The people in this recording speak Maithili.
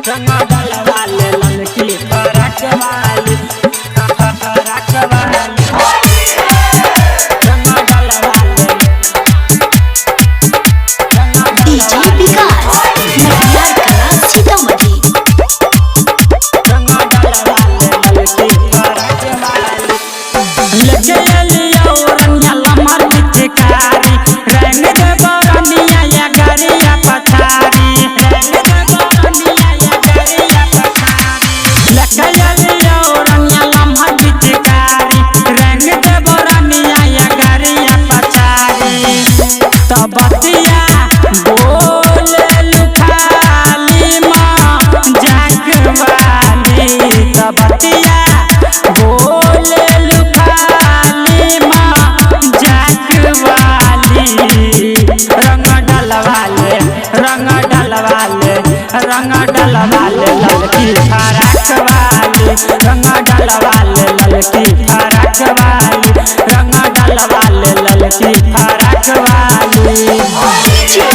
रंग डलवाले ललकी फरक वाली, फरक वाली। रंग डलवाले, रंग डीजे डलवाले, विकास मटियार कला सीतामढ़ी। रंग डलवाले ललकी फरक वाली। लेके एलियो रंगिया लमर पिचकारी, रंग दे बरनिया या गरिया पछारी, रंग दे बरनिया या गरिया पछारी। लेके एलियो रंगिया लमर पिचकारी, रंग दे बरनिया या गरिया पछारी। तबतिया बोले लुखाली माँ जागवाली, तबतिया बोले लुखाली माँ जागवाली। रंग डलवाले, रंग डलवाले, रंग डलवाले ललकी फराक वाली, रंग डलवाले ललकी फराक वाली, रंग डलवाले ललकी फराक वाली। डीजे